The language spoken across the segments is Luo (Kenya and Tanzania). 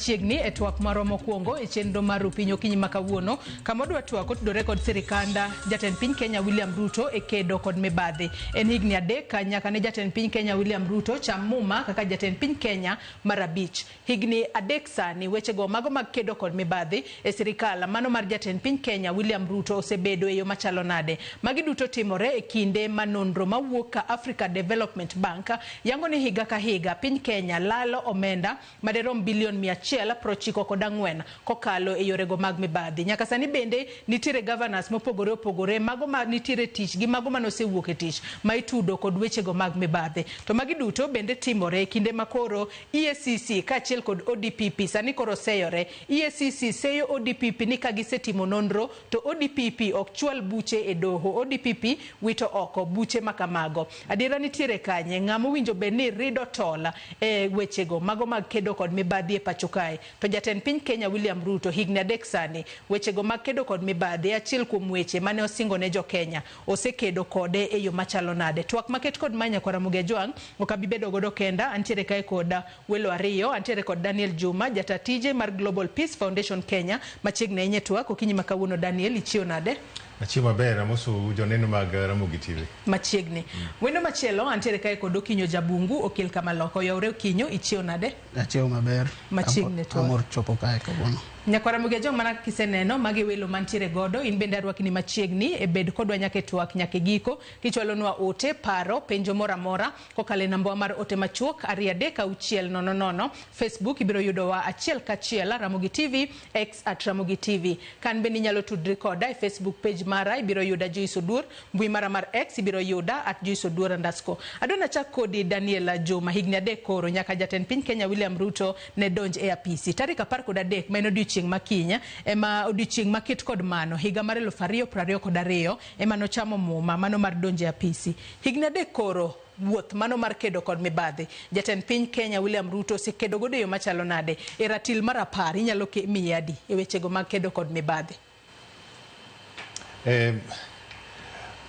machiegni e twak marwa mokwongo e chenro mar Rupiny okinyi ma kawuono, kama wadwa twak otudore kod sirikanda jatend piny Kenya William Ruto e kedo kod mibadhi. En higni 3 nyaka ne jatend piny Kenya William Ruto cham muma kaka jatend piny Kenya mar 5. Higni 3 sani wechego mago mag kedo kod mibadhi e sirikal mano mar jatend piny Kenya William Ruto osebedo e yo machalo nade. Magi duto timore e kinde ma nonro mawuok ka Africa Development Bank yango ni higa ka higa piny Kenya lalo omenda maderom bilion 194 kokalo e yorego mag mibadhi. Nyaka sani bende nitiere governors mopogore opogore, mago ma nitiere tich gi mago manosewuok e tich ma itudo kod wechego mag mibadhi. To magi duto bende timore e kinde ma koro EACC kaachiel kod ODPP sani koro seyore. EACC seyo ODPP ni ka gisetimo nonro to ODPP ok chwal buche e doho. ODPP wito oko buche makamago. Adiera nitiere kanye? Ng'ama owinjo bed ni rido tol e wechego mago mag kedo kod mibadhi e pacho kae. To jatend piny Kenya William Ruto higni 3 sani wechego mag kedo kod mibadhi achiel kuom weche mane osingo ne jo Kenya osekedo kode e yo machalo nade. Twak maket kod manya kwa Ramogi Ajwang' ok abi bedo godo kenda, antiere kae kod welo 2, antiere kod Daniel Juma, jata tije mar Global Peace Foundation Kenya, machiegni ahinya e twak. Okinyi ma kawuono Daniel, ichiew nade? Achiew maber, amoso joneno mag Ramogi TV. Machiegni. Wendo machielo antiere kae kod Okinyo Jabungu, okil Kamaloko. Oyawre Okinyo, ichiew nade? Achiew maber. Machiegni twak. Amor chopo kae kawuono. Nyakwar Ramogi Ajwang' mana kiseneno magi welo mantiere godo, in bende arwakni machiegni e bed kodwa nyaka e twak nyaka e giko, kichwalonwa ote, paro, penjo moro amora kokalo e namba mar ote machuok 2 3 6 0 0. Facebook ibiro yudowa achiel kachiel Ramogi TV, X at Ramogi TV. Kan bende inyalo tudri koda e Facebook page mara, ibiro yuda Joyce Oduor, mbui mara mar X ibiro yuda at Joyce Oduor underscore. Adwa nachak kodi Daniel Juma, higni 3 koro nyaka jatend piny Kenya William Ruto ne donj e apisi. Tarik 13 ma en odiochieng' ma kiny ema odiochieng' maket kod mano higa mar 2022 ema nochamo muma mano mar donjo e apisi. Higni 3 koro wuoth mano mar kedo kod mibadhi. Jatend piny Kenya William Ruto osekedo godo e yo machalo nade? E ratil mar 10 inyalo miye adi e wechego mag kedo kod mibadhi?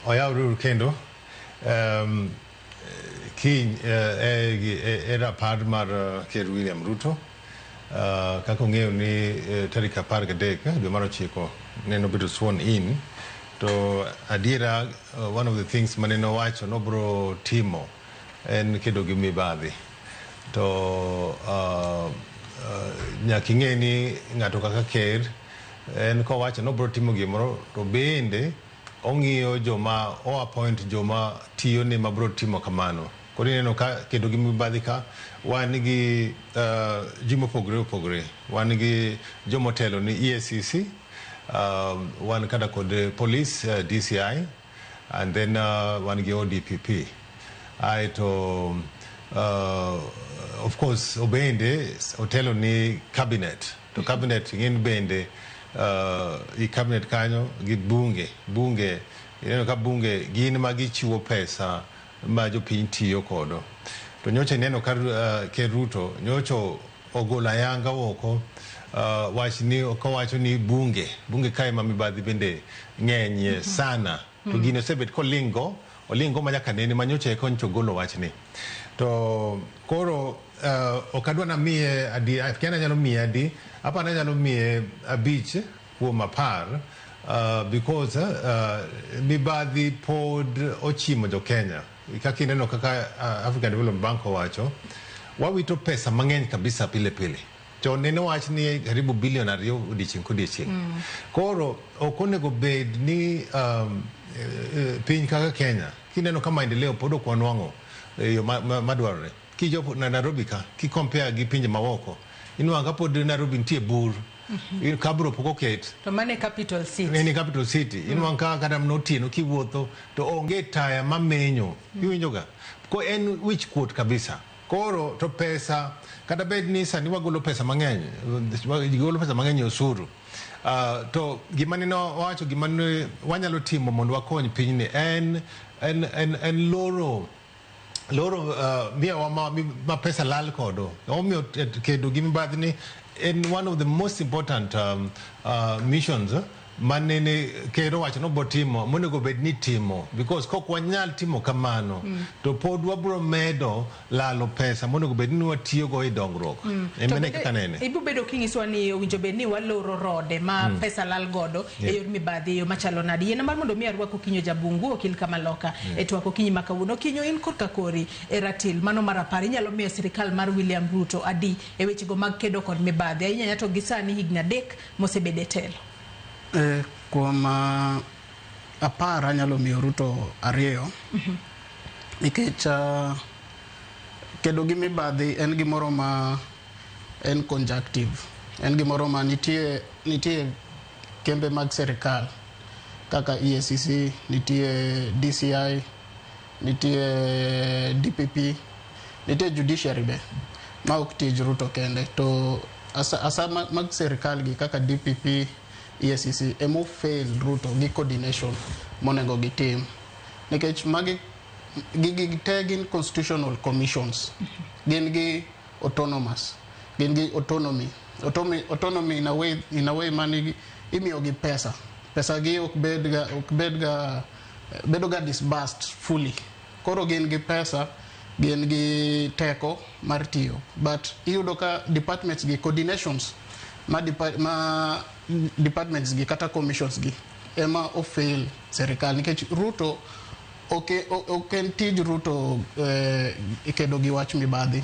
Oyawre kendo kiny e rapar mar Ker William Ruto. Kaka ong'eyo ni tarik 13 dwe mar 9 neno bedo sworn in, to adiera one of the things manene owacho nobro timo en kedo gi mibadhi. To nyaka ing'e ni ng'ato kaka ker en kowacho nobro timo gimoro to bende ong'iyo joma o appoint joma tiyo ne mabro timo kamano. Koro ineno ka kedo gi mibadhi ka wan gi ji mopogore opogore, wan gi jomotelo ni EACC, wan kata kod police, DCI, and then wan gi ODPP. Aeto of course obende otelo ni cabinet, to cabinet gin bende i cabinet kanyo gi bunge, bunge ineno ka bunge gin ma gichiwo pesa ma jopiny tiyo kodo. To nyocha ineno ka Ker Ruto nyocha ogolo ayanga oko wach ni kowacho ni bunge bunge kae ma mibadhi bende ng'enyie sana. To gini osebet kolingo olingo ma nyaka nene ma nyocha eka nyocha ogolo wachni. To koro ok adwa namiye adi, akia ni anyalo miye adi, apa ni anyalo miye 5 kuom 10 because mibadhi pod ochimo jo Kenya. Kaka ineno kaka African Development Bank owacho, wawito pesa mang'eny kabisa pile pile. Chon nene owach ni karibu bilion 2 odiochieng' kodiochieng'. Koro ok onego bed ni piny kaka Kenya kineno ka maendeleo pod ok wanwang'o e yo madwarore. Kichopo Nairobi ka, ki compare gi pinje maoko, inwang'o ka pod Nairobi nitie bur. Kabro pok oket. To mano e capital city. En e capital city. Inwang'o ka kata mana otieno kiwuotho to onge taya mamenyo. Iwinjo ga? Ko en wich kuot kabisa. Koro to pesa kata bed ni sani wagolo pesa mang'eny, golo pesa mang'eny e osuru. To gima nene wawacho, gima ne wanyalo timo mondo wakony pinyni en loro miyowa ma pesa lal kodo. Omiyo kedo gi mibadhi ni en one of the most important missions. Manene ker owacho ni obiro timo monego bed ni itimo, because kok wanyal timo kamano to pod wabiro medo lalo pesa monego bed ni watiyogo e dongruok. Emene kaka nene. Ibiro bedo kinyisowa ni owinjo bed ni waloro rode ma pesa lal godo e yor mibadhi e yo machalo nade. Yiena mar mondo mi arwak Okinyo Jabungu, okil Kamaloka e twak okinyi ma kawuono. Okinyo, in korka kori e ratil mano mar 10 inyalo miyo sirikal mar William Ruto adi e wechego mag kedo kod mibadhi, ahinya to gi sani higni 3 mosebedo e telo? Kuom 10 anyalo miyo Ruto 2, nikech kedo gi mibadhi en gimoro ma en conjunctive, en gimoro ma nitie kembe mag sirikal kaka EACC, nitie DCI, nitie DPP, nitie judiciary be ma ok tij Ruto kende. To asa mag sirikal gi kaka DPP, EACC emo fail Ruto gi coordination monego gitim, nikech magi gigi te gin constitutional commissions, gin gi autonomous, gin gi autonomy, autonomy in a way mani imiyo gi pesa, pesa gi ok bed ga bedo ga disbursed fully. Koro gin gi pesa, gin gi teko mar tiyo, but iyudo ka departments gi coordinations ma departments gi kata commissions gi ema ofail serikal, nikech Ruto ok en tij Ruto kedo gi wach mibadhi.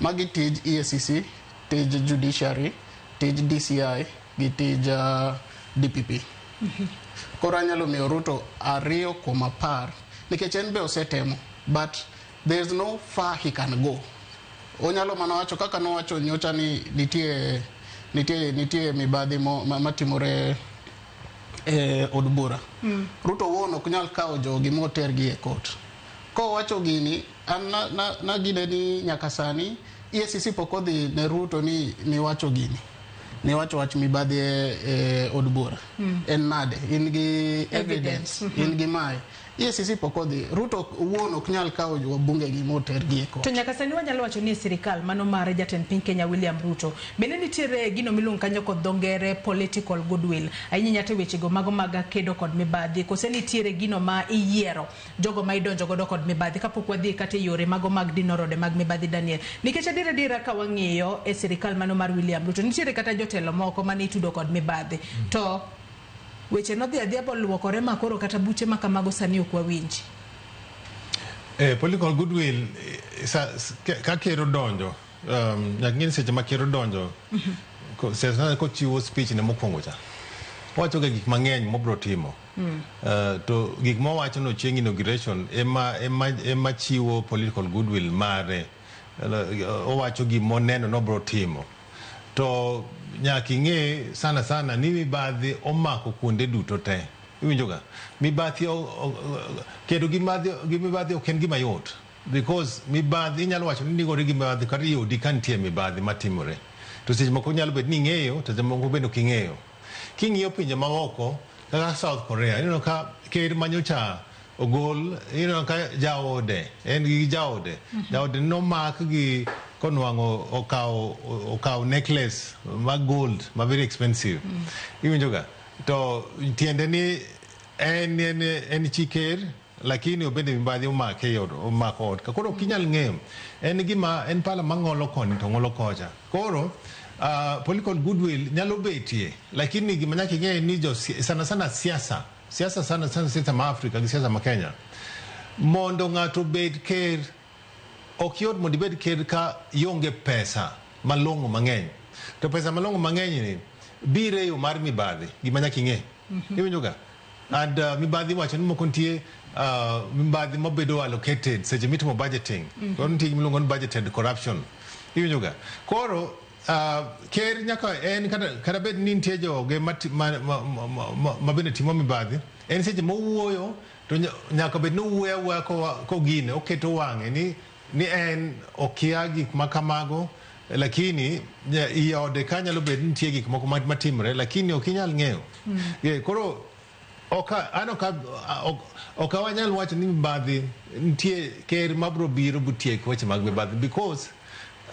Magi tij EACC, tij judiciary, tij DCI gi tij DPP. Koro anyalo miyo Ruto 2 kuom 10, nikech en be osetemo, but there is no far he can go. Onyalo mana wacho kaka nowacho nyocha ni nitie mibadhi matimore e od bura. Ruto wuon ok nyal kawo jogi motergi e court. Kowacho gini, an na gine ni nyaka sani EACC pok odhi ne Ruto ni niwacho gini, niwacho wach mibadhi e od bura. En nade? In gi evidence, in gi mae. EACC pok odhi. Ruto wuon ok nyal kawo wabunge gi motergi e court. To nyaka sani wanyalo wacho ni e sirikal mano mar jatend piny Kenya William Ruto bende nitiere gino miluongo kanyo kod dho ngere political goodwill, ahinya nyata e wechego mago mag kedo kod mibadhi, kose nitiere gino ma iyiero jogo ma idonjo godo kod mibadhi kapok wadhi kata e yore mago mag dino rode mag mibadhi, Daniel? Nikech adier adiera ka wang'iyo e sirikal mano mar William Ruto, nitiere kata jotelo moko mane itudo kod mibadhi, to weche nodhi adhiya boluokore ma koro kata buche ma kamago sani ok wawinji. Political goodwill, ka ker odonjo, nyaka ing'e ni seche ma ker odonjo, seche kochiwo speech ne mokwongo cha, owacho ga gik mang'eny mobro timo. To gik mowacho no chieng' inauguration ema chiwo political goodwill mare. Owacho gimoneno nobro timo. To nyaka ing'e sana sana ni mibadhi omako kuonde duto te. Iwinjo ga? Mibadhi kedo gi mibadhi ok en gima yot. Because mibadhi inyalo wacho ni nigore gi mibadhi kata i odi ka nitie mibadhi matimore. To seche moko nyalo bet ni ing'eyo, to seche moko bende ok ing'eyo. King'iyo pinje maoko kaka South Korea, ineno ka ker manyocha ogol, ineno ka jaode, en gi jaode. Jaode nomak gi konwang'o okawo necklace ma gold ma very expensive. Iwinjo ga? To tiende ni en chi ker, lakini obende mibadhi omake e od, omako ot ka. Koro ok inyal ng'eyo. En gima en pala mang'olo koni to ng'olo kocha. Koro political goodwill nyalo betie, lakini gima nyaka ing'e ni jo sana sana siasa, siasa sana sana siasa ma Afrika gi siasa ma Kenya, mondo ng'ato obed ker ok yot mondo ibed ker ka ionge pesa malong'o mang'eny. To pesa malong'o mang'eny ni biro e yo mar mibadhi, gima nyaka ing'e. Iwinjo ga? And mibadhi wacho ni moko nitie mibadhi mabedo allocated seche mitimo budgeting. Koro nitie gima iluongo ni budgeted corruption. Iwinjo ga? Koro ker nyaka en kata bed ni nitie joge ma bende timo mibadhi, en seche mowuoyo to nyaka bed ni owuoyo awuoya kogine oketo wang'e ni en okia gik ma kamago, lakini i ode ka nyalo bet ni nitie gik moko matimore, lakini ok inyal ng'eyo. Yeah, koro ok an ok wanyal wacho ni mibadhi nitie ker mabro biro botiek weche mag mibadhi, because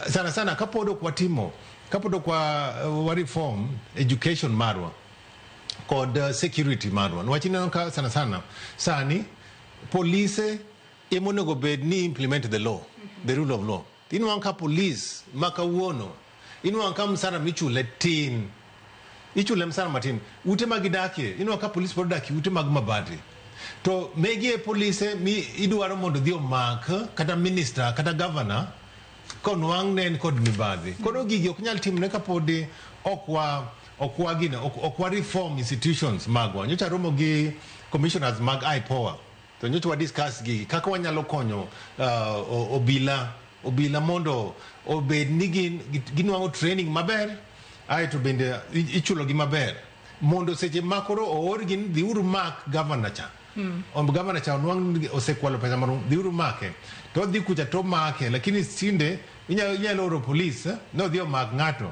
sana sana kapod ok watimo, kapod ok wa reform education marwa. Kod security marwa. Niwach ineno ka sana sana sani polise ema onego bed ni implement the law, the rule of law. Inwang'o ka police ma kawuono, inwang'o ka msara michule tin. Ichule msara matin. Ute ma gidakie, inwang'o ka police pod odak e ute mag mabati. To megi e polise mi idwaro mondo odhi omak kata minister kata governor konwang' ne en kod mibadhi. Koro gigi ok nyal timre kapodi ok wa ok wa gine ok wa reform institutions magwa. Nyocha romo gi commissioners mag IPOA to nyocha wa discuss gigi kaka wanyalo konyo obila mondo obed ni gin ginwang'o training maber aeto bende ichulo gi maber mondo seche ma koro oorgi ni dhiuru mak governor cha. Governor cha onwang' ni osekwalo pesa marom, dhiuru make. To odhi kucha to make, lakini tinde inyalo oro police ni odhi omak ng'ato.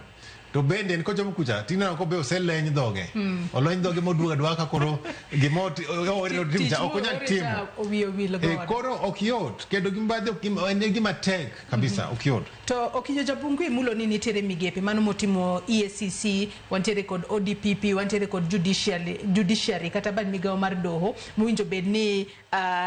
To bende en kochopo kucha tineno ko be oseleny dhoge. Oleny dhoge moduogo aduoga ka koro gima oore ni otim cha ok onyal timo. Owiye owil godo. Koro ok yot kedo gi mibadhi ok en gima tek kabisa, ok yot. To Okinyo Jabungu imulo ni nitiere migepe mano motimo EACC, wantiere kod ODPP, wantiere kod judiciary kata bad migawo mar doho mowinjo bed ni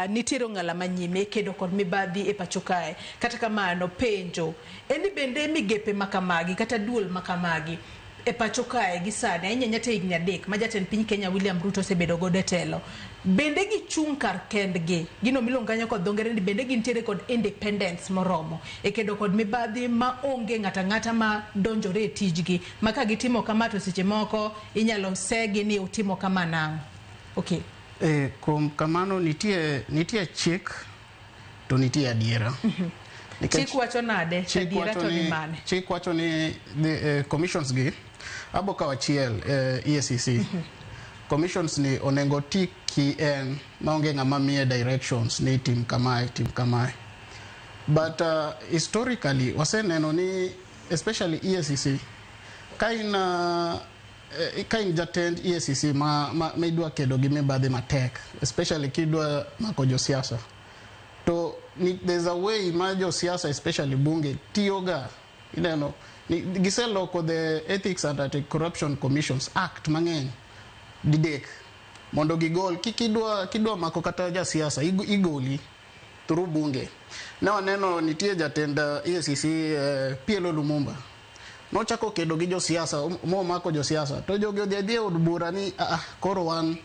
nitiere ong'ala manyime kedo kod mibadhi e pacho kae. Kata kamano penjo en ni bende migepe makamagi kata duol makamagi e pacho kae gi sani ahinya ahinya te higni 3 ma jatend piny Kenya William Ruto osebedo godo e telo, bende gichung' kar kendgi, gino miluongo kanyo kod dho ngere ni bende gintiere kod independence moromo e kedo kod mibadhi ma onge ng'ato ang'ata ma donjore e tijgi ma ka gitimo kama to seche moko inyalo segi ni utimo kama nang'o? Okay. Kuom kamano nitie chik to nitie adiera. Chik wacho nade? Adiera to ni mane? Chik wacho ni the commissions gi abo kawo achiel, EACC. Commissions ni onego ti ki en maonge ng'ama miye directions ni tim kamae, tim kamae. But historically waseneno ni especially EACC ka in jatend EACC ma idwa kedo gi mibadhi matek, especially kidwa mako josiasa, to there's a way ma josiasa especially bunge tiyoga, ineno giseloko the Ethics and Anti-Corruption Commissions Act mang'eny didek mondo gigol kidwa mako kata jasiasa igoli through bunge. Ne waneno nitie jatend EACC, PLO Lumumba nochako kedo gi josiasa momako josiasa to jogi odhi adhiya e od bura ni koro wan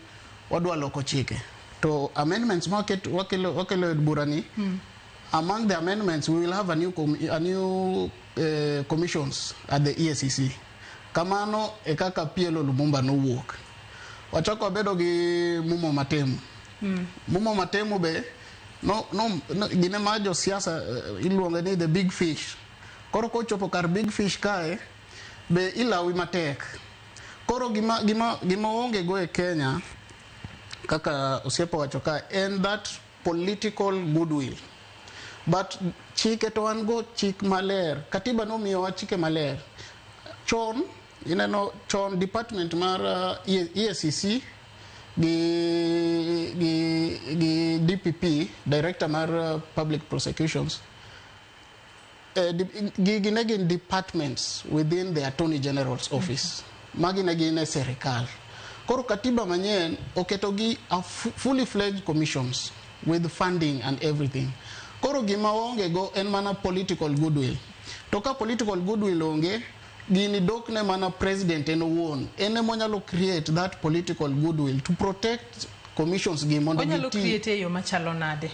wadwa loko chike to amendments ma wakelo e od bura ni among the amendments we will have a new commissions at the EACC. Kamano e kaka PLO Lumumba nowuok. Wachako wabedo gi Mumo Matemu. Mumo Matemu be no, gine ma josiasa iluonge ni the big fish. Koro kochopo kar big fish kae be ilawi matek. Koro gima onge go e Kenya kaka osiepa wacho ka en that political goodwill. But chike to wan go chik maler. Katiba nomiyowa chike maler. Chon, ineno chon department mar EACC gi DPP, director mar public prosecutions, gigi ne gin departments within the Attorney General's office. Magi ne gin e serikal. Koro katiba manyien oketo gi a fully fledged commissions with funding and everything. Koro gima waonge go en mana political goodwill. To ka political goodwill onge, gini dok ne mana president en owuon. En ema onyalo create that political goodwill to protect commissions gi mondo Onyalo giti. create e yo machalo nade?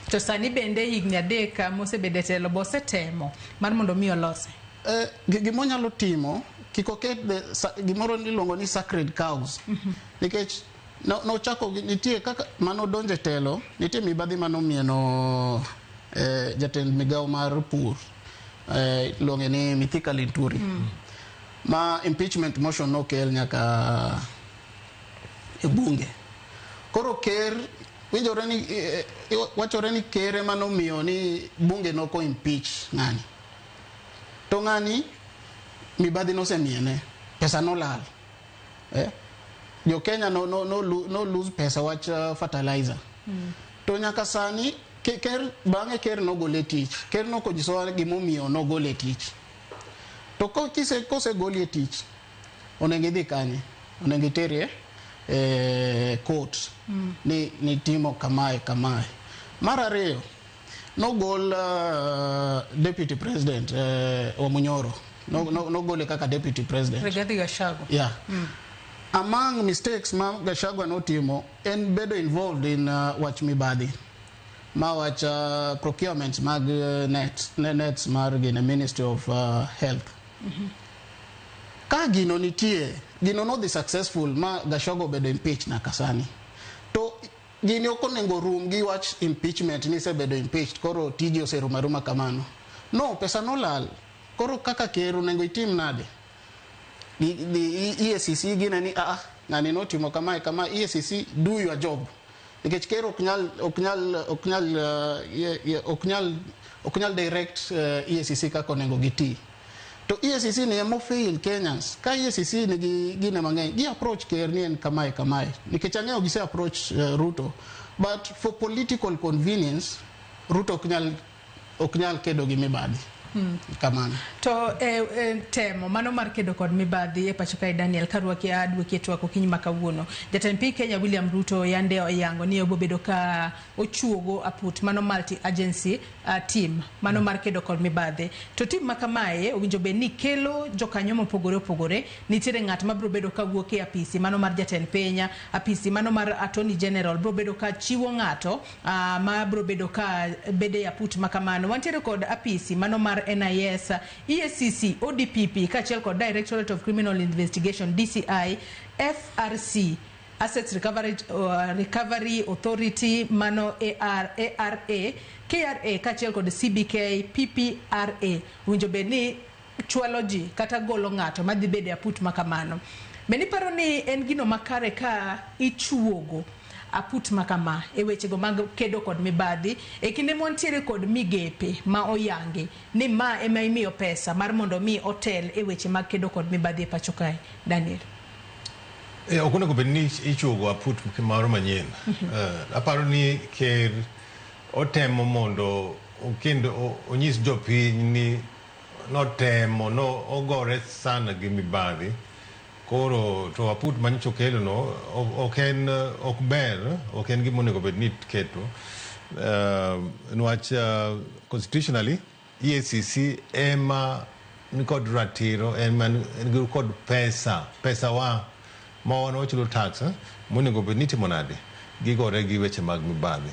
To sani bende higni 3 mosebedo e telo bosetemo mar mondo mi olose. Gima onyalo timo kik oket gimoro iluongo ni sacred cows. Nikech nochako nitie kaka manodonjo e telo, nitie mibadhi manomieno jatend migawo mar pur, iluonge ni Mithika Linturi, ma impeachment motion nokel nyaka e bunge. Koro ker winjore ni wachore ni ker ema nomiyo ni bunge noko impeach ng'ani. To ng'ani mibadhi nosemiene, pesa nolal. Jo Kenya no lose pesa wach fertilizer. To nyaka sani ker bang'e ker nogole tich. Ker nokonyisowa gimomiyo nogole tich. To kosegoli e tich, onego idhi kanye? Onego iterie e court ni nitimo kamae kamae. Mar ariyo, nogol deputy president Wamunyoro, nogole kaka deputy president. Rigathi Gachagua. Yeah. Among mistakes ma Gachagua notimo en bedo involved in wach mibadhi ma wach procurements mag nets mar gine Ministry of Health. Ka gino nitie, gino nodhi successful ma Gachagua obedo impeached nyaka sani. To gini ok onego rum gi wach impeachment ni isebedo impeached koro tiji oserumo aruma kamano. No, pesa nolal. Koro kaka ker onego itim nade? The EACC gine ni ng'ani notimo kamae kama. EACC, do your job. Nikech ker ok nyal direct EACC kaka onego giti. To EACC ni emo fail Kenyans. Ka EACC nigi gine mang'eny, gi approach ker ni en kamae kamae. Nikech ang'eyo gise approach Ruto. But for political convenience, Ruto ok nyal kedo gi mibadhi. Kamano. To e temo mano mar kedo kod mibadhi e pacho kae, Daniel, karwaki adwoki e twak okinyi ma kawuono. Jatend piny Kenya William Ruto yande oyango ni obobedo ka ochuogo aput mano multi agency team mano mar kedo kod mibadhi. To team ma kamae owinjo bed ni kelo jokanyo mopogore opogore. Nitiere ng'at mabiro bedo ka wuok e apisi mano mar jatend piny, apisi mano mar Attorney General biro bedo ka chiwo ng'ato ma biro bedo ka bede e aput ma kamano. Wantiere kod apisi mano mar NIS, EACC, ODPP kaachiel kod Directorate of Criminal Investigation DCI, FRC, Assets Recovery Authority mano AR, ARA, KRA kaachiel kod CBK, PPRA. Owinjo bed ni chwalo ji kata golo ng'ato madhi bedo e aput ma kamano. Bende iparo ni en gino makare ka ichuogo aput ma kama e wechego mag kedo kod mibadhi e kinde mwantiere kod migepe ma oyangi ni ma ema imiyo pesa mar mondo mi otel e weche mag kedo kod mibadhi e pacho kae, Daniel? Ok onego bed ni ichuogo aput moro manyien. Aparo ni ker otemo mondo kendo onyis jopiny ni notemo no ogore sana gi mibadhi. Koro to aput manyocha okelo no ok en ok ber, ok en gima onego bed ni iketo. Niwach constitutionally EACC ema nikod ratiro, ema kod pesa, pesa wa ma wan wachulo tax monego bed ni itimo nade gigore gi weche mag mibadhi.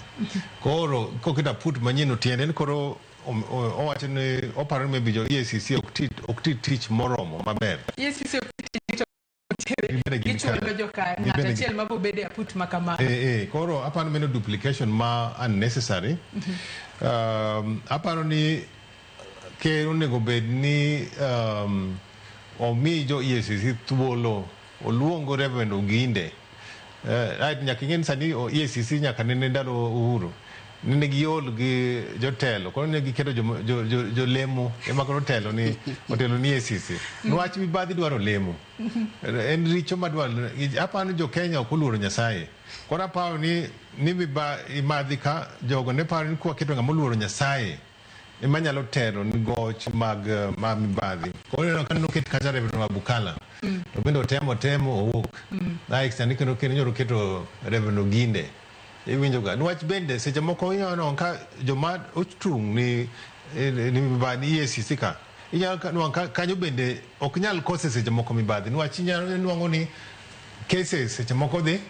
Koro koketo aput manyien, tiende ni koro owacho ni oparo ni maybe jo EACC ok ti tich moromo maber. EACC ok ti. Gibende gin Gichwalo kare. joka ng'ato Gibende achiel mabo bedo e aput ma kamano. Koro aparo ni mano duplication ma unnecessary. Aparo ni ker onego bed ni omi jo EACC thuolo oluongo Reverend Oginde. Right, nyaka ing'e ni sani EACC nyaka nene ndalo Uhuru nene giol gi jotelo, koro ne giketo jolemo ema koro otelo ni otelo ni EACC niwach mibadhi dwaro lemo, en richo madwaro. Aparo ni jo Kenya ok oluoro Nyasaye, koro aparo ni mimadhi ka jogo ne paro ni kwaketo ng'ama oluoro Nyasaye ema nyalo telo ni goch mag ma mibadhi. Koro ineno ka noket kacha Reverend Wabukala to bende otemo temo owuok. Ai sani kendo nyoro keto Reverend Oginde. Iwinjo ga niwach bende seche moko inyalo neno ka joma ochung' ni mibadhi EACC ka inyalo nwang'o ka kanyo bende ok nyal kose seche moko mibadhi, niwach inyalo nwang'o ni cases seche moko dhi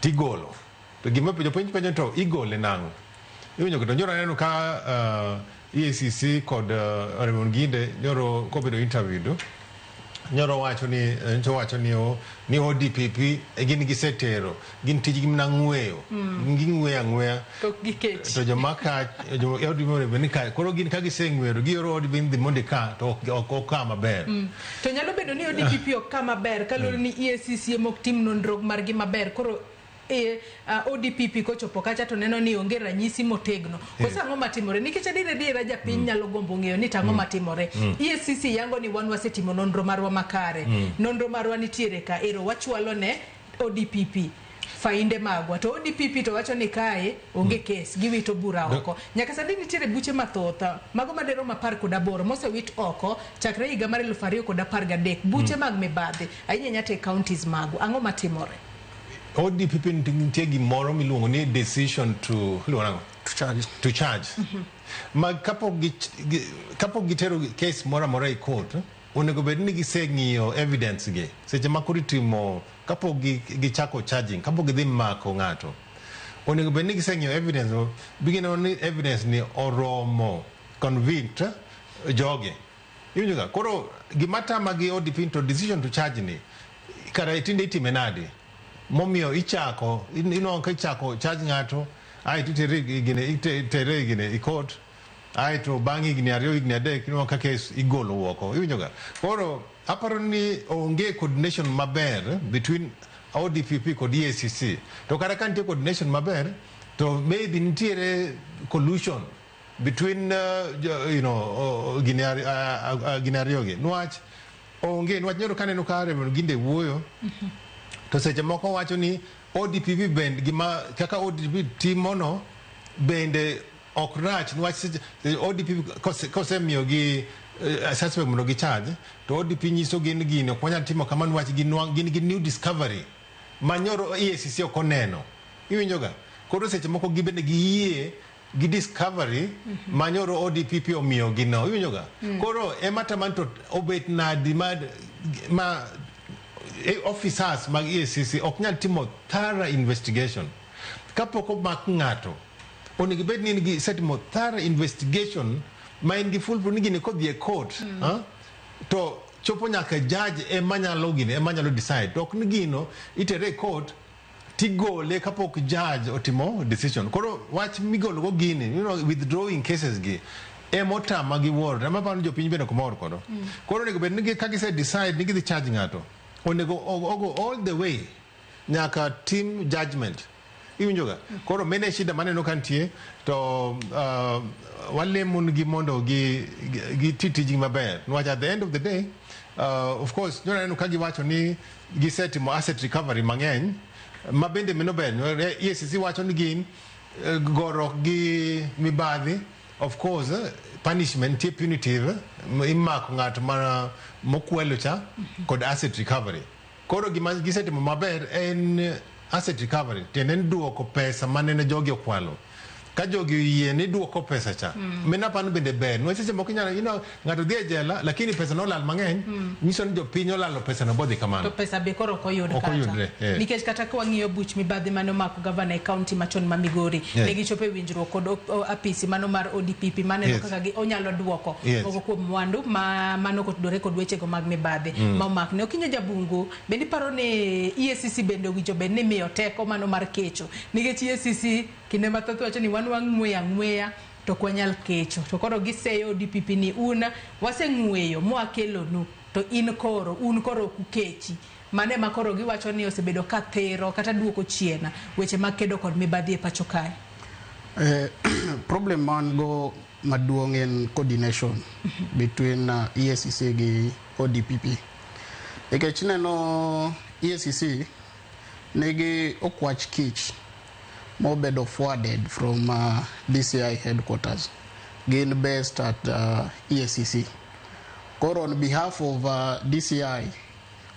tigolo to gima jopenj penjo to igole nang'o. Iwinjo kendo nyoro aneno ka EACC kod Raymond Ginde nyoro kobedo interviewed, nyoro wacho ni nyocha wacho ni ni ODPP gin gisetero gin tijgi mana ng'weyo, ging'weyo ang'weya. To gikech. To joma ka jo ODP ni ka koro gin ka giseng'weyo gioro ODP ni dhi mondo ika to ok oka maber. To nyalo bedo ni ODPP ok ka maber kaluwore ni EACC ema ok tim nonro margi maber, koro ODPP kochopo kacha to neno ni onge ranyisi motegno. Koso ang'o matimore? Nikech adier adiera japiny nyalo gombo ng'eyo ni tang'o matimore. EACC yango ni wan wasetimo nonro marwa makare. Nonro marwa nitiere ka ero wachwalo ne ODPP fainde magwa, to ODPP to wacho ni kae onge kes, giwito bura oko. Nyaka sani nitiere buche mathoth mago maderom 18 mosewit oko chakre higa mar 2013, buche mag mibadhi ahinya ahinya to e counties magwa. Ang'o matimore? ODPP nitie gimoro miluongo ni decision to iluongo nang'o? To charge. To charge. Ma kapok gitero case moro amora e court, onego bed ni giseng'iyo evidence gi. Seche ma koro itimo, kapok gichako charging, kapok gidhi mako ng'ato, onego bed ni giseng'iyo evidence no, bigineno ni evidence ni oromo convict jogi. Iwinjo ga? Koro gima tama gi ODP to decision to charge ni, kara tinde itime nade? Momiyo ichako, inwang'o ka ichako charge ng'ato, aeto itere gine, itere gine i court, aeto bang' higni 2, higni 3, inwang'o ka case igolo oko. Iwinjo ga? Koro aparo ni onge coordination maber between ODPP kod EACC. To kata ka nitie coordination maber, to maybe nitiere collusion between gine ariyo gi. Nwach onge, nwach nyoro kaneno ka Reverend Ginde wuoyo, to seche moko wacho ni ODPP bende gima kaka ODPP timono bende ok rach, niwach seche ODPP kosemiyo gi suspect mondo gi charge, to ODP nyiso gin gini ok wanyal timo kamano, niwach gin gi new discovery ma nyoro EACC ok oneno. Iwinjo ga? Koro seche moko gibende giyie gi discovery ma nyoro ODPP omiyo gi no. Iwinjo ga? Koro ema taman to obet nadi ma officers mag EACC ok nyal timo thorough investigation kapok omak ng'ato. Onego bed ni in gi setimo thorough investigation ma in gi full proof ni gini kodhi e court, to chopo nyaka judge ema nyalo gini, ema nyalo decide. To ok ni gino itere e court tigole kapok judge otimo decision. Koro wach migolo go gini, withdrawing cases gi emotama gi wuoro. Ema paro ni jopiny bende ok mor kodo. Koro onego bed ni ka gise decide ni gidhi charge ng'ato, onego ogo all the way nyaka tim judgment. Iwinjo ga? Koro mene shida maneno ka nitie, to walemo nigi mondo gi ti tijgi maber. Niwach at the end of the day, of course, nyoro aneno ka giwacho ni gisetimo asset recovery mang'eny, ma bende mano ber. EACC wacho ni gin gorok gi mibadhi, of course, punishment nitie punitive, imako ng'at ma mokwelo cha kod asset recovery. Koro gima gisetimo maber en asset recovery, tiende ni duoko pesa manene jogi okwalo. Ka jogi oyie ni duoko pesa cha, mano aparo bende ber. Niwach seche moko inyalo, ng'ato dhi e jela, lakini pesa nolal mang'eny, nyiso ni jopiny olalo pesa no bodhi kamano. To pesa be koro ok oyud Ok kata. oyudre, eh. Nikech kata ka wang'iyo buch mibadhi mane omako gavana e kaunti machon ma Migori, ne gichopo e winjruok kod apisi mano mar ODPP maneno kaka onyalo duoko moko kuom mwandu ma mano kotudore kod wechego mag mibadhi ma omakne. Okinyo Jabungu, bende iparo ni EACC bende owinjo bed ni miyo teko mano mar kecho? Nikech EACC kinde mathoth wacho ni wan wang'weyo ang'weya to ok wanyal kecho. To koro giseyo ODPP ni un waseng'weyo mwakelonu, to in koro, un koro ok ukechi. Mano ema koro giwacho ni osebedo ka thero kata duoko chien weche mag kedo kod mibadhi e pacho kae. Problem man go maduong' en coordination between EACC gi ODPP. Nikech ineno EACC nigi okwach kich mobedo forwarded from DCI headquarters. Gin based at EACC. Koro on behalf of DCI,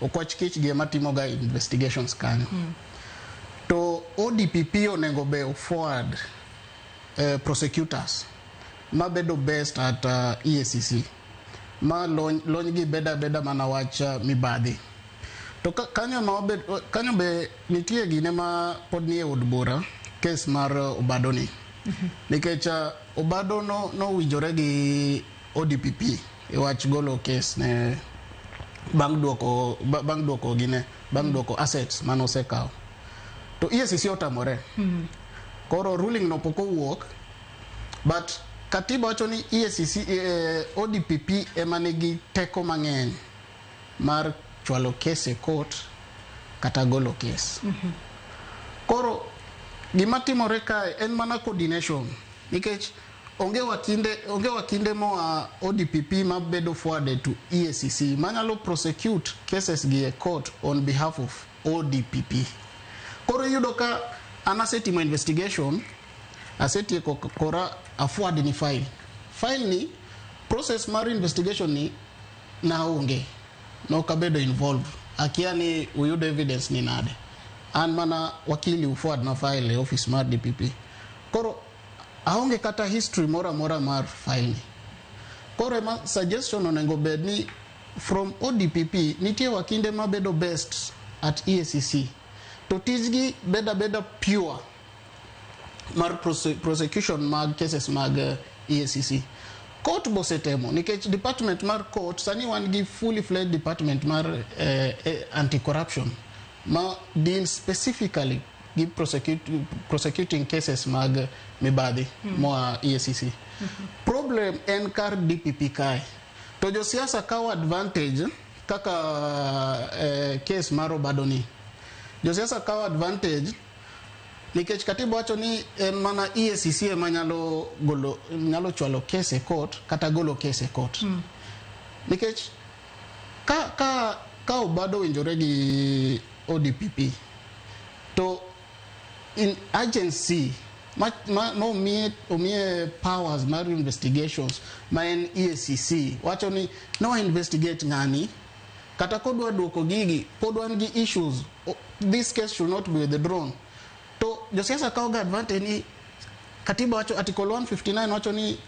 okwach kich gi ema timo ga investigations kanyo. To ODPP onego be forward prosecutors mabedo based at EACC. Ma lony gi beda beda mana wach mibadhi. To kanyo ma obed, kanyo be nitie gine ma pod nie od bura, case mar Obado ni. Nikech Obado nowinjore gi ODPP e wach golo case ne bang' duoko, bang' duoko gine, bang' duoko assets mane osekawo. To EACC otamore. Koro ruling no pok owuok, but katiba wacho ni EACC, ODPP ema nigi teko mang'eny mar chwalo case e court kata golo case. Koro gima timore kae en mana coordination, nikech onge wakinde moa ODPP mabedo forwarded to EACC manyalo prosecute cases gi e court on behalf of ODPP. Koro iyudo ka an asetimo investigation, asetieko kora a forward ni file. File ni process mar investigation ni naonge, nok abedo involved. Akia ni uyudo evidence ni nade. An mana wakili uforward na file e office mar DPP. Koro aonge kata history moro amora mar file ni. Koro ema suggestion onego bed ni from ODPP nitie wakinde mabedo best at EACC to tijgi beda beda pure mar prosecution mag cases mag EACC. Court bosetemo nikech department mar court sani wan gi fully fledged department mar anti-corruption ma deal specifically gi prosecuting cases mag mibadhi moa EACC. Problem en kar DPP kae. To josiasa kawo advantage kaka case mar Obado ni. Josiasa kawo advantage nikech katiba wacho ni en mana EACC ema nyalo golo, nyalo chwalo case e court kata golo case e court. Nikech ka Obado winjore gi ODPP to in agency ma omiye powers mar investigations ma en EACC wacho ni no investigate ng'ani kata kodwa duoko gigi pod wan gi issues. This case should not be withdrawn. To josiasa kawo ga advantage ni katiba wacho, article 159 wacho ni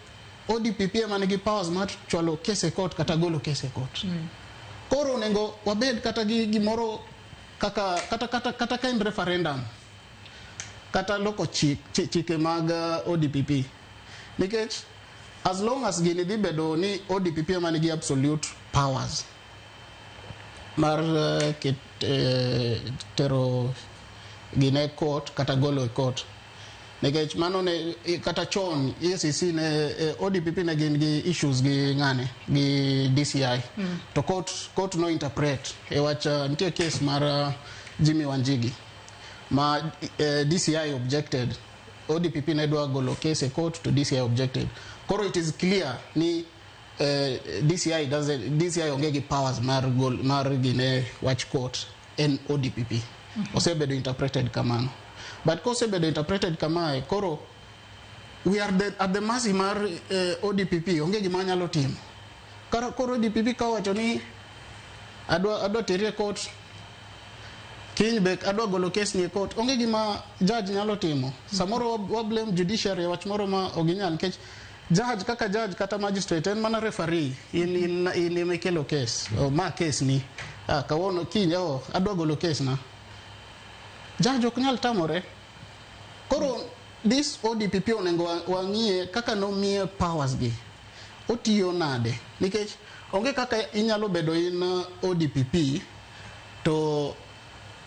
ODPP ema nigi powers mar chwalo case e court kata golo case e court. Koro onego wabed kata gi gimoro kaka kata ka en referendum kata loko chike mag ODPP, nikech as long as gini dhi bedo ni ODPP ema nigi absolute powers mar tero gine court kata golo e court, nikech mano ne kata chon EACC ne ODPP ne gin gi issues gi ng'ane gi DCI to court no interpret e wach nitie case mar Jimmy Wanjigi ma DCI objected. ODPP ne dwa golo case e court to DCI objected. Koro it is clear ni DCI doesn't, DCI onge gi powers mar gol, mar gine wach court en ODPP. Osebedo interpreted kamano, but kosebedo interpreted kamae, koro we are at the mercy mar ODPP. Onge gima nyalo timo. Koro ODPP kawacho ni adwa teri e court kiny, be adwa golo case ni e court, onge gima judge nyalo timo. Samoro wa blame judiciary e wach moro ma ok ginyal, nikech judge kaka judge kata magistrate en mana referee. In ema ikelo case. Oh, ma case ni kawuono kiny, oh, adwa golo case na, judge ok nyal tamore. Koro this ODPP onego wang'iye kaka nomiye powers gi otiyo nade, nikech onge kaka inyalo bedo in ODPP to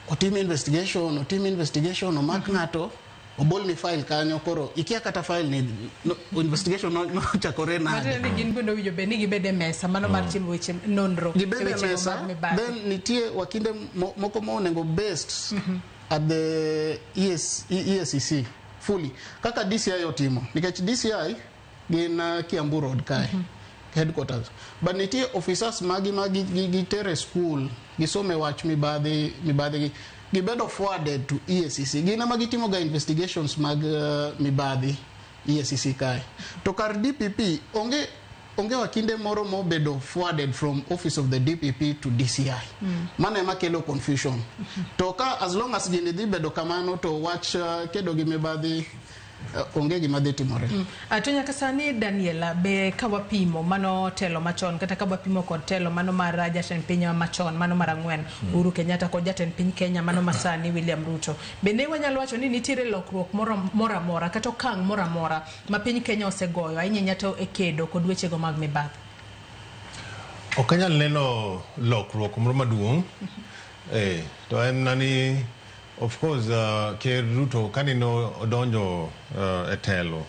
otim investigation, omak ng'ato, obolni file kanyo, koro ikia kata file ni no, investigation nochakore nade. Matiende ni gin bende owinjo bed ni gibed e mesa mano mar timo weche nonro e gibed e wechego mesa mag mibadhi. Then nitie wakinde moko ma onego based at the EACC fully kaka DCI otimo, nikech DCI gin Kiambu Road kae headquarters, but nitie officers magi ma gitere school gisome wach mibadhi. Mibadhi gi gibedo forwarded to EACC. Gin ema gitimo ga investigations mag mibadhi EACC kae. To kar DPP onge wakinde moro mobedo forwarded from office of the DPP to DCI. Mano ema kelo confusion. To ka as long as gini dhi bedo kamano to wach kedo gi mibadhi onge gima dhi timore. To nyaka sani, Daniela, be ka wapimo mano telo machon kata ka wapimo kod telo mano mar jatend piny machon mano mar ang'wen Uhuru Kenyatta kod jatend piny Kenya mano masani William Ruto, bende wanyalo wacho ni nitiere lokruok moro amora kata okang' moro amora ma piny Kenya osegoyo ahinya ahinya to e kedo kod wechego mag mibadhi? Ok anyal neno lokruok moro maduong'. To en na ni of course Ker Ruto kaneno odonjo e telo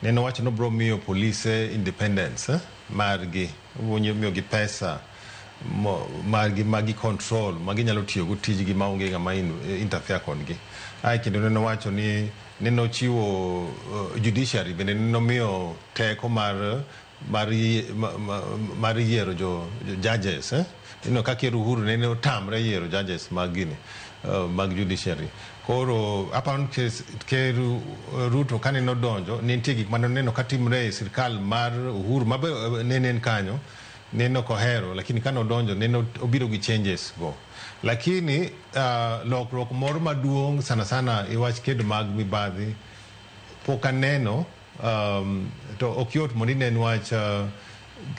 neno wacho ni obiro miyo polise independence margi, obiro miyogi pesa margi magi control ma ginyalo tiyogo tijgi maonge ng'ama interfere kodgi. Ae kendo neno wacho ni neno chiwo judiciary bende neno teko mar yiero jo judges. Ineno ka Ker Uhuru nene otamre yiero judges mag gini mag judiciary. Koro aparo ni Ker Ruto kane nodonjo ne nitie gik mane oneno katimre e sirikal mar Uhuru mabe nene en kanyo. Nene ok ohero, lakini kane odonjo nene obiro gi changes go. Lakini lokruok moro maduong' sana sana e wach kedo mag mibadhi pok aneno, to ok yot mondo inen wach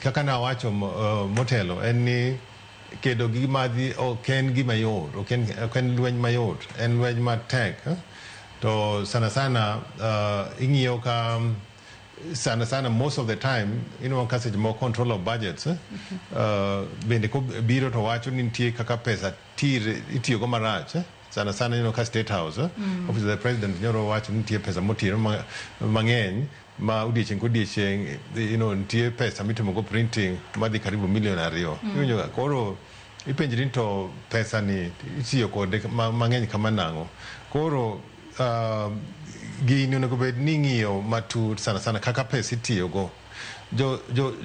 kaka nawacho motelo en ni kedo gi mibadhi ok en gima yot, ok en lweny mayot, en lweny matek. To sana sana ing'iyo ka sana sana most of the time inwang'o ka seche moko control of budgets bende kobiro to wacho ni nitie kaka pesa tire itiyogo marach. Sana sana ineno ka State House, Office of the President nyoro wacho ni nitie pesa motire mang'eny ma odiechieng' kodiechieng' nitie pesa mitimogo printing madhi karibu milion 2. Iwinjo ga? Koro ipenjri ni to pesa ni itiyo kode mang'eny kama nang'o? Koro gini onego bed ni ing'iyo matut sana sana kaka pesa itiyogo.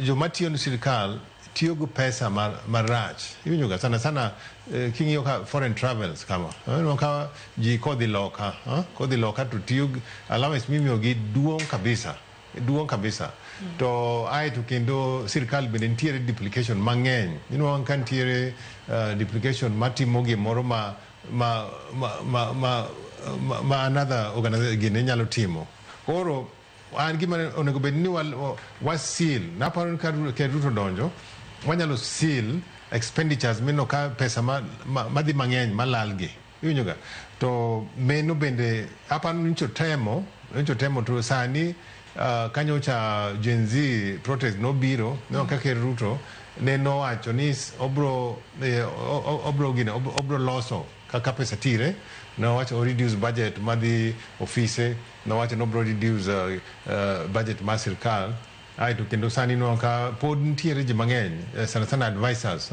Joma tiyo ne sirikal tiyo gi pesa marach. Iwinjo ga? Sana sana king'iyo ka foreign travels kama. Ineno ka ji kodhi loka, kodhi loka to tiyo gi allowance mimiyogi duong' kabisa. Duong' kabisa. To aeto kendo sirikal bende nitiere duplication mang'eny. Inwang'o ka nitiere duplication matimo gimoro ma another organization gini nyalo timo. Koro an gima onego bed ni wa seal. Naparo ni ka Ker Ruto donjo, wanyalo seal expenditures mineno ka pesa madhi mang'eny malal gi. Iwinjo ga? To meno bende aparo ni nyocha otemo to sani kanyocha Gen Z protest nobiro, neno ka Ker Ruto ne nowacho ni obro gine, obro loso kaka pesa tire. Nowacho o reduce budget madhi ofise, nowacho nobro reduce budget mar sirkal. Aeto kendo sani inwang'o ka pod nitiere ji mang'eny, sana sana advisors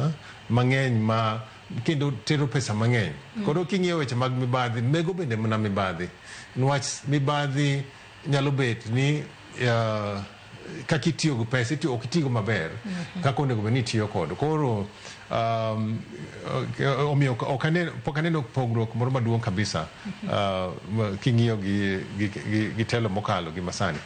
mang'eny ma kendo tero pesa mang'eny. Koro king'iyo weche mag mibadhi, mego bende mana mibadhi. Niwach mibadhi nyalo bet ni kaka itiyo gi pesa, ok itigo maber kaka onego bed ni itiyo kod. Koro omiyo pok aneno pogruok moro maduong' kabisa king'iyo gi telo mokalo gi masani.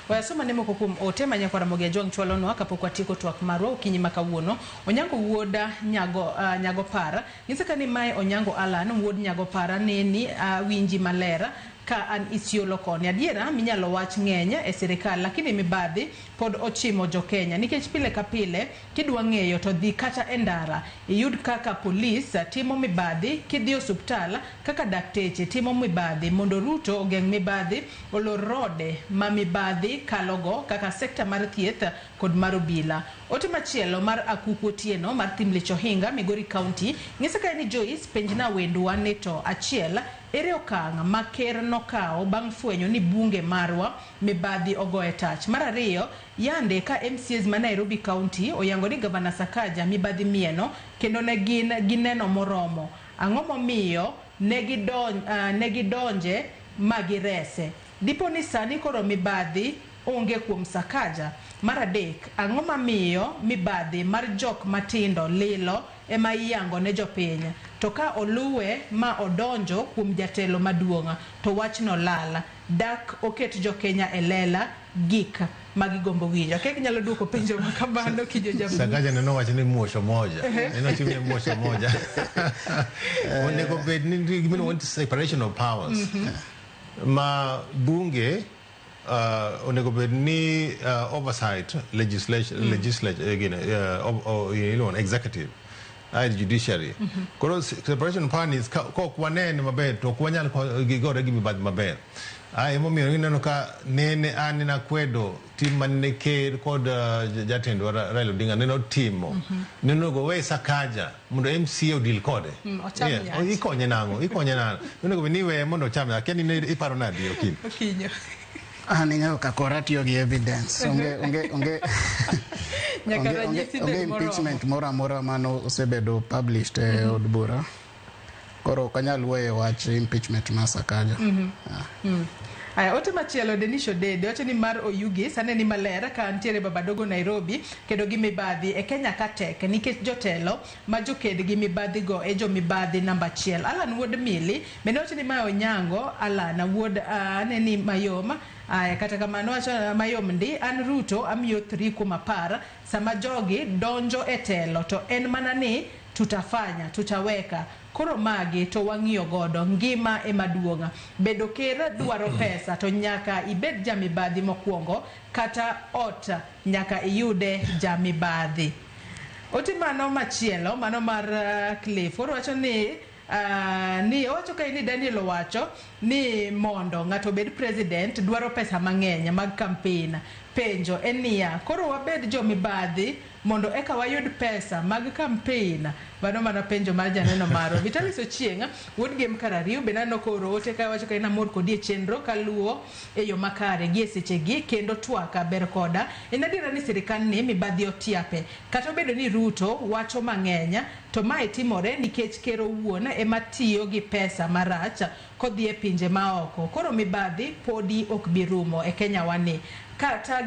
We asoma ne moko kuom ote ma nyakwar Ramogi Ajwang' chwalonwa kapok watieko twak marwa okinyi ma kawuono. Onyango wuoda Nyago Para nyisa ka ni mae Onyango Alan wuod Nyago Para neni winji maler ka an Isiolo koni. Adiera minyalo wach ng'eny e sirikal, lakini mibadhi pod ochimo jo Kenya nikech pile ka pile kidwa ng'eyo to dhi kata e ndara iyud kaka polis timo mibadhi, kidhi osuptal kaka dakteche timo mibadhi. Mondo Ruto ogeng' mibadhi, olor rode ma mibadhi kalogo kaka sekta mar thieth kod mar obila. Ote machielo mar Akuku Otieno mar Thimlich Ohinga, Migori County, nyisa kae ni Joyce penjna wendwa ni to achiel, ere okang' ma ker nokawo bang' fwenyo ni bunge marwa mibadhi ogoye tach. Mar ariyo, yande ka MCAs ma Nairobi County oyango ni Gavana Sakaja mibadhi mieno kendo ne gin gi neno moromo. Ang'o momiyo ne gidonje ma girese? Dipo ni sani koro mibadhi onge kuom Sakaja. Mar adek, ang'o mamiyo mibadhi mar jok matindo lilo ema iyango ne jopiny? To ka oluwe ma odonjo kuom jatelo maduong' to wachno lal. Dak oket jokenya e lela gik ma gigombo winjo. Akia kinyalo duoko penjo ma kamano Kijo Jabu. Sakaja ne nowacho ni muosho moja. Ne nowacho ni muosho moja. Onego bed ni gima iluongo ni separation of powers. Ma bunge onego bed ni oversight legislation, legislature, gine, iluongo executive, judiciary. Koro separation of power ni kok wanene maber to ok wanyal gigore gi mibadhi maber. Emomiyo ineno ka nene an nakwedo tim manene ker kod jatendwa Raila Odinga nene otimo. Nene onego we Sakaja mondo MCA odil kode. Ocham nyach. Ikonye nang'o? Ikonye nang'o? Onego bed ni iweye mondo ocham nyach. Akia ni ne iparo nadi Okinyo? Okinyo. An ing'eyo ka kora tiyo gi evidence. Onge Nyaka ranyisi onge bed moromo. Impeachment moro amora mano osebedo published e od bura. Koro ok anyal weyo wach impeachment mar Sakaja. Ah. Aya, ote machielo Denis Odede wacho ni mar Oyugis aneni maler ka ntiere Babadogo Nairobi kedo gi mibadhi e Kenya ka tek nikech jotelo ma joked gi mibadhi go e jo mibadhi namba achiel. Alan Wuod Mili bende wacho ni mae Onyango Alan wuod aneni mayom. Aya, kata kamano wacho mayom ndi an Ruto amiyo 3 kuom 10 sama jogi donjo e telo to en mana ni tutafanya tutaweka koro magi to wang'iyo godo ngima ema duong'. Bedo ker dwaro pesa to nyaka ibed jamibadhi mokwongo kata ot nyaka iyude jamibadhi. Ote mano machielo mano mar Cliff koro wacho ni ni owacho kae ni Daniel owacho ni mondo ng'ato obed president dwaro pesa mang'eny mag campaign. Penjo en niya, koro wabed jomibadhi mondo eka wayud pesa mag campaign? Mano mana penjo mar janeno marwa. Vitalis Ochieng' wuod Gem Karariu bende aneno kooro ote ka wacho ka en amor kodi e chenro kaluwo e yo makare gi e sechegi kendo twak ber koda. En adiera ni sirikand ni mibadhi otiape. Kata obedo ni Ruto wacho mang'eny to mae timore nikech ker owuon ema tiyo gi pesa marach kodhi e pinje maoko. Koro mibadhi podi ok bi rumo e Kenya wani. Kata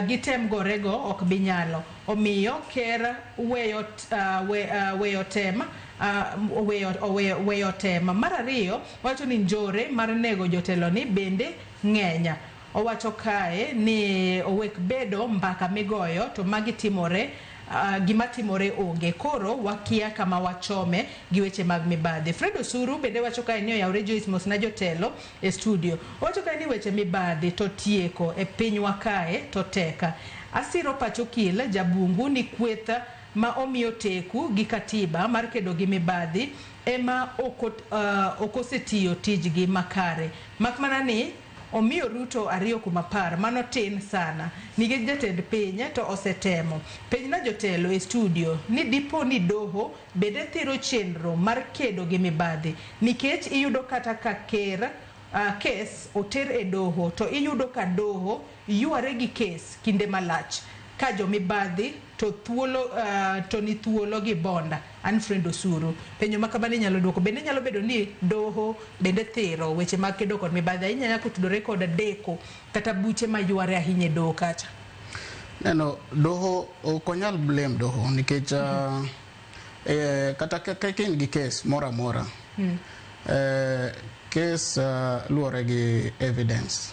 gitem gorego ok bi nyalo. Omiyo ker weyo weyo tem weyo tem. Mar ariyo wacho ni njore mar nego jotelo ni bende ng'eny. Owacho kae ni owek bedo mbaka migoyo to magi timore gima timore onge. Koro wakia kama wachome gi weche mag mibadhi. Fred Osuru bende wacho kae ni oyawre Joyce mosna jotelo e studio. Owacho kae ni weche mibadhi to tieko e pinywa kae to teka. Asiro pach okil jabungu ni kweth ma omiyo teku gi katiba mar kedo gi mibadhi ema ok osetiyo tijgi makare. Mak mana ni omiyo Ruto 2 kuom 10, mano tin sana nikech jatend piny to osetemo. Penjna jotelo e studio ni dipo ni doho bende thiro chenro mar kedo gi mibadhi nikech iyudo kata ka ker kes oter e doho to iyudo ka doho yware gi kes kinde malach ka jomibadhi to thuolo to ni thuolo gi bonda. An Fred Osuru. Penjo ma kamano inyalo duoko. Bende nyalo bedo ni doho bende thiro weche mag kedo kod mibadhi ahinya ahinya kotudore kod deko kata buche ma yware ahinya e doho kacha. Neno doho ok onyal blame doho nikech kata ka in gi kes moro amora kes luwore gi evidence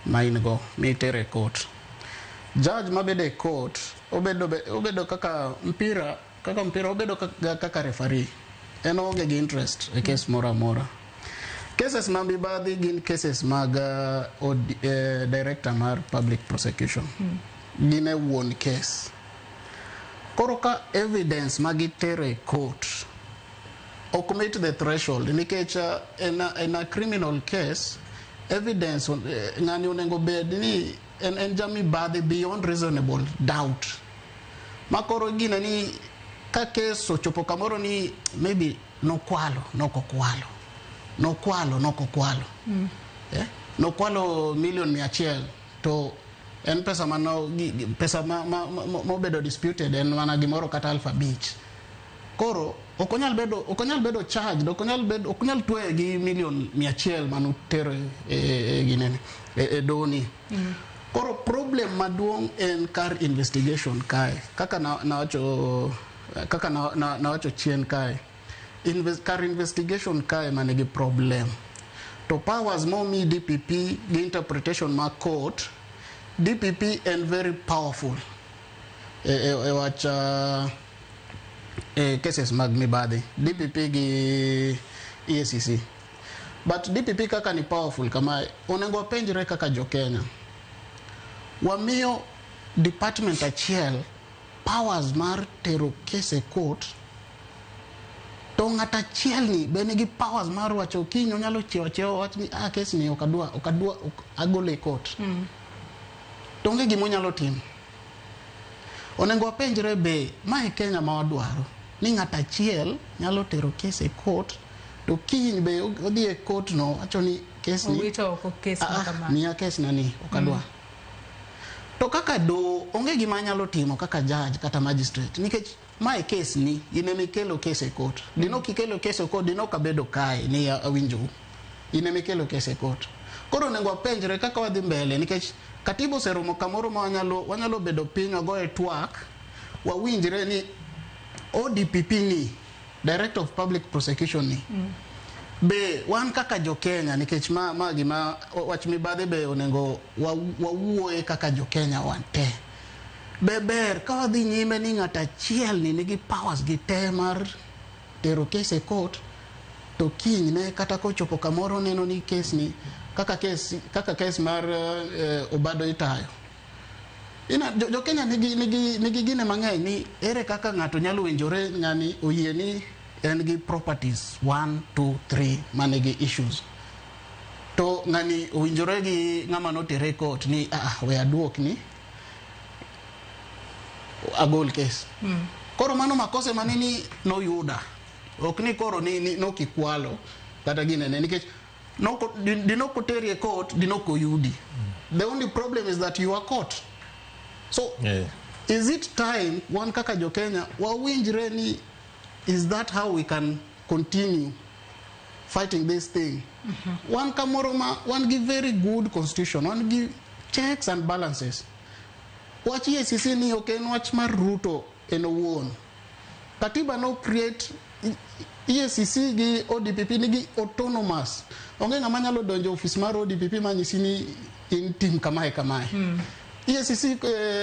ma in go mitere e court. Judge mabedo e court obedo kaka mpira obedo kaka referee. En oonge gi interest e kes moro amora. Cases mag mibadhi gin cases mag director mar public prosecution. Gin e wuon case. Koro ka evidence ma gitero e court ok meet the threshold nikech in a criminal case evidence ng'ani onego bed ni en jamibadhi beyond reasonable doubt. Ma koro gine ni ka kes ochopo kamoro ni maybe nokwalo nokokwalo nokwalo nokokwalo nokwalo milion 100 to en pesa mano pesa mobedo disputed en mana gimoro kata 5,000. Koro ok onyal bedo charged, ok onyal tweye gi milion 100 manotero e ginene e doni. Koro problem maduong' en kar investigation kae kaka nawacho chien kae kar investigation kae manigi problem to powers momi DPP gi interpretation ma court. DPP en very powerful e wach cases mag mibadhi DPP gi EACC. But DPP kaka ni powerful kama onego wapenjre kaka jo Kenya. Wamiyo department achiel powers mar tero case e court to ng'at achiel ni be nigi powers mar wacho kiny onyalo chiewo achiewa wach ni case ni ok adwa agole e court. To onge gima onyalo timo. Onego wapenjre be mae Kenya ma wadwaro ni ng'at achiel nyalo tero case e court to kiny be odhi e court no wacho ni case ni owito oko case ma kamano. Miya case na ni ok adwa. To kaka do onge gima anyalo timo kaka judge kata magistrate nikech Mae case ni, in ema ikelo case e court. Dino kikelo case e court, dino ok abedo kae ni awinjou. In ema ikelo case e court. Koro onego wapenjre kaka wadhi mbele nikech katiba oseromo kamoro ma wanyalo bedo piny wagoye twak, wawinjre ni ODPP ni, Director of Public Prosecution ni, be wan kaka jo Kenya nikech ma gima wach mibadhi be onego wawuoye kaka jo Kenya wan te. Be ber ka wadhi nyime ni ng'at achiel ni nigi powers gi te mar tero case e court, to kinyne kata kochopo kamoro neno ni case ni kaka case mar Obado itayo. Ina, jo Kenya nigi gine mang'eny ni ere kaka ng'ato nyalo winjore ng'ani oyie ni en gi properties 1 2 3 manigi issues, to ng'ani owinjore gi ng'ama notere court ni we aduok ni agol case. Koro mano makosa mane ni noyuda ok ni koro ni nokikwalo kata ginene nikech dinok oteri e court, dinok oyudi. The only problem is that you are caught, so is it time wan kaka jo Kenya wawinjre ni is that how we can continue fighting this thing? Wan kamoro ma wan gi very good constitution, wan gi checks and balances. Wach EACC ni ok en wach mar Ruto en owuon. Katiba no create EACC gi ODPP nigi autonomous. Onge ng'ama nyalo donjo ofis mar ODPP manyisi ni in tim kamae kamae. EACC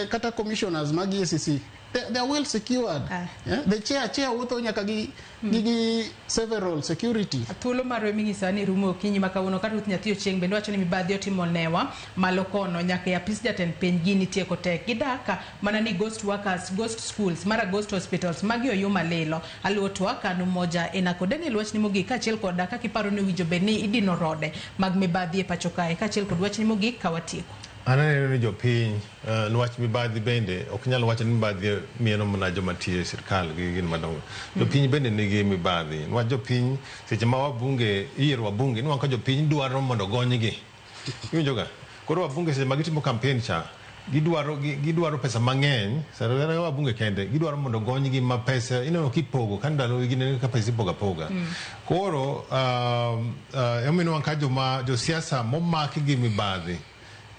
kata commissioners mag EACC, they are well secured. Yeah? The chair wuotho nyaka gi several security. Thuolo marwa ming'isa ni rumo okinyi ma kawuono. Ka Ruth Nyathi Ochieng' bende wacho ni mibadhi otimo newa malo kono nyaka e apis jatend piny, gini tieko tek gidaka mana ni ghost workers, ghost schools, mara ghost hospitals, magi oyuma lilo aluwo twak anu moja enako. Daniel, wachni mogik kaachiel kod kaka iparo ni owinjo bed ni idino rode mag mibadhi e pacho kae, kaachiel kod wachni mogik ka watieko. An aneno ni jopiny, niwach mibadhi bende ok nyal wacho ni mibadhi mieno mana joma tiyo e sirkal gi gin madongo. Jopiny bende nigi mibadhi. Niwach jopiny seche ma wabunge iyiero wabunge, niwang' ka jopiny dwaro mondo gonygi. Iwinjo ga? Koro wabunge seche ma gitimo campaign cha, gidwaro pesa mang'eny. Sana wabunge kende gidwaro mondo gonygi ma pesa ineno kipogo ka ndalo gineno ka pesa ipogo apoga. Koro emomiyo ka joma josiasa momaki gi mibadhi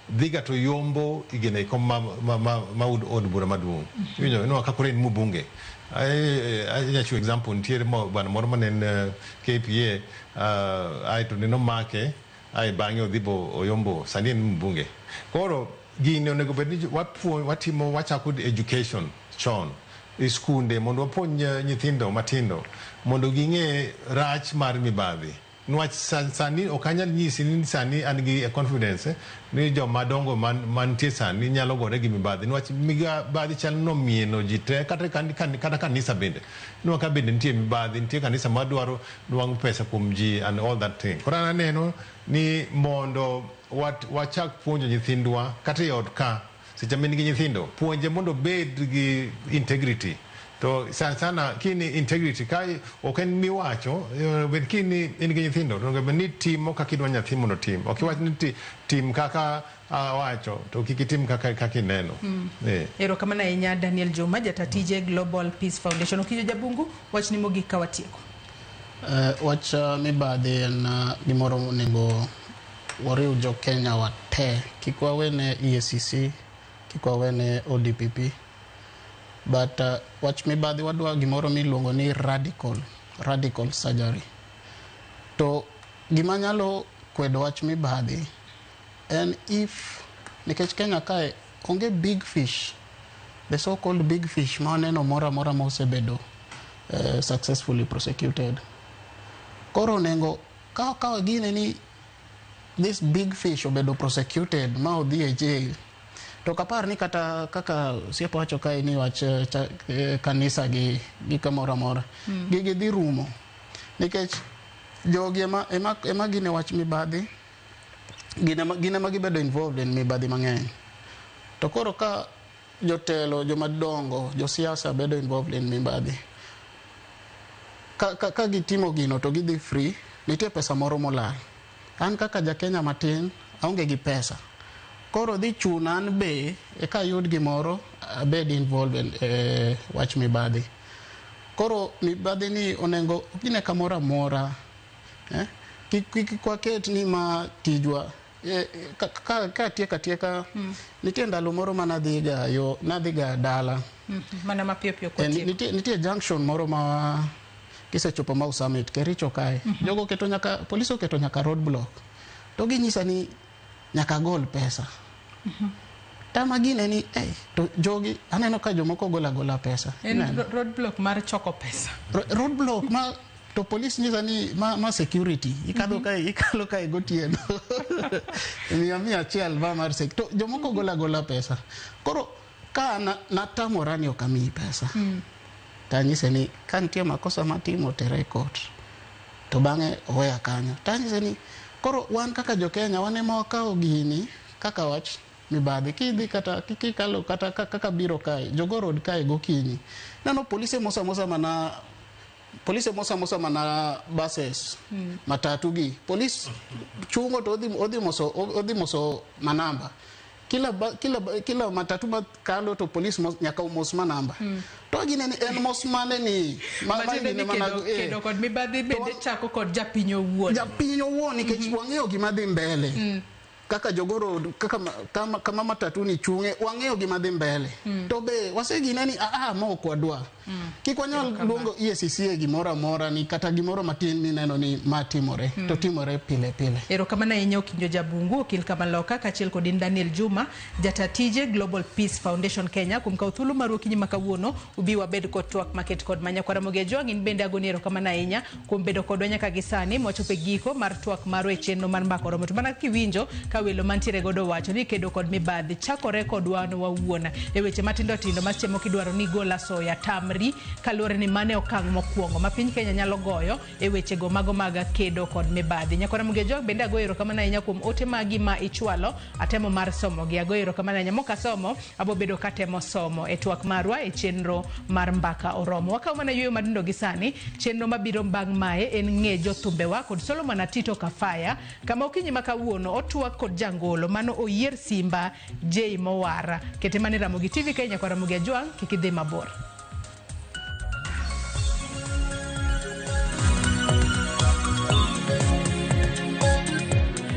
dhiga to yombo igene kom ma od bura maduong'. Iwinjo ineno ka koro en mbunge. Anya chiwo example, nitiere bwana moro mane en KPA, aeto ne nomake ae bang'e odhi bo oyombo, sani en mbunge. Koro gini onego bed ni watimo wachako education chon e skunde mondo wapuonj nyithindo matindo mondo ging'e rach mar mibadhi. Niwach sani ok anyal nyisi ni sani an gi confidence ni joma dongo mantie sani nyalo gore gi mibadhi, niwach mibadhi chal nomieno ji te, kata kanisa bende niwach ka bende nitie mibadhi, nitie kanisa madwaro nwang'o pesa kuom ji and all that thing. Koro an aneno ni mondo wachak puonjo nyithindwa kata e ot ka seche ma in gi nyithindo, puonje mondo obed gi integrity. To sana sana kini integrity ka ok en miwacho, bed kini in gi nyithindo to onego bed ni timo kaka idwa nyathi mondo otim. Ok iwach ni tim kaka awacho to kik itim kaka ineno. Erokamano ahinya, Daniel Juma, jata tije Global Peace Foundation. Okinyo Jabungu, wachni mogik ka watieko. Wach mibadhi en gimoro monego wariw jo Kenya wate. Kik wawene EACC, kik wawene ODPP. But wach mibadhi wadwa gimoro miluongo ni radical surgery. To gima nyalo kwedo wach mibadhi en if nikech Kenya kae onge big fish, the so called big fish ma waneno moro amora ma osebedo successfully prosecuted. Koro onego ka wagine ni this big fish obedo prosecuted ma odhi e jail, to ok apar ni kata kaka osiepa wacho kae ni wach kanisa gi kamoro amora gigi dhi rumo nikech jogi ema gine wach mibadhi, gin ema gibedo involved in mibadhi mang'eny. To koro ka jotelo jomadongo, josiasa bedo involved in mibadhi, ka gitimo gino to gidhi free, nitie pesa moro molal. An kaka jakenya matin aonge gi pesa, koro dhi chuna an be eka ayud gimoro abed involved in wach mibadhi. Koro mibadhi ni onego gine kamoro amora, eh? Kik waket ni ma tijwa. Ka tieka tieka, nitie ndalo moro ma nadhiga yo, nadhiga dala. Mana mapiyo piyo Eh, kotieko. Nitie junction moro ma kisechopo Mau Summit Kericho kae, jogo oketo nyaka polis, oketo nyaka road block, to ginyisa ni nyaka gol pesa. Tama gine ni to jogi aneno ka jomoko golo agola pesa. En Ineno? Roadblock mar choko pesa. Roadblock ma to polis nyisa ni ma security ikadho kae, ikalo kae gotieno, 100 ma mar sek, to jomoko gola agola pesa. Koro ka natamora ni ok amiyi pesa, tanyise ni ka nitie makosa matimo, tere e court, to bang'e oweya kanyo. Tanyise ni koro wan kaka jo Kenya, wan ema wakawo gini kaka wach mibadhi. Kidhi kata kikalo kata kaka biro kae Jogo Road kae gokinyi, neno polise mosa mosa, mana polise mosa mosa, mana buses, matatu gi polis chungo, to odhi moso manamba kila matatu makalo, to polis nyaka omos manamba. To ginene en mos mane ni ma Matiende gine ni mana kedo kod mibadhi bende chako kod japiny owuon. Japiny owuon, nikech wang'eyo gima dhi mbele kaka Jogo Road, kaka kama matatu ni chung'e, wang'eyo gima dhi mbele. To be wasegine ni aa ma ok wadwa, kik wanyal luongo EACC e gimoro amora ni kata gimoro matin mineno ni ma timore, to timore pile pile. Erokamano ahinya, Okinjo Jabungu, okil Kamaloka, kaachiel kod in Daniel Juma, jata tije Global Peace Foundation Kenya, kuom kawo thuolo maru okinyi ma kawuono ubi wabed kod twak maket kod manyakwara Ramogi Ajwang'. In bende agoni erokamano ahinya kuom bedo kodwa nyaka gi sani mwachopo e giko mar twak marwa e chenro mar Mbaka Oromo. To mana kiwinjo ka welo mantiere godo wacho ni kedo kod mibadhi chakore kod wan wawuon e weche matindo tindo ma seche moko idwaro ni igol asoya, tamri, kaluwore ni mano e okang' mokwongo ma piny Kenya nyalo goyo e wechego mago mag kedo kod mibadhi. Nyakwara Ramogi Ajwang' bende agoyo erokamano ahinya kuom ote magi ma ichwalo, atemo mar somogi. Agoyo erokamano ahinya. Mok asomo, abo bedo katemo somo e twak marwa e chenro mar Mbaka Oromo. Wakawo mana yueyo matindo gi sani. Chenro mabiro bang' mae en ng'e jothumbewa kod Solomon Atito Kafaya, kama okinyi ma kawuono otwak kod jangolo mano Oyier Simba J Mowara. Kete mana e Ramogi TV Kenya kwa Ramogi Ajwang', kik idhi mabor.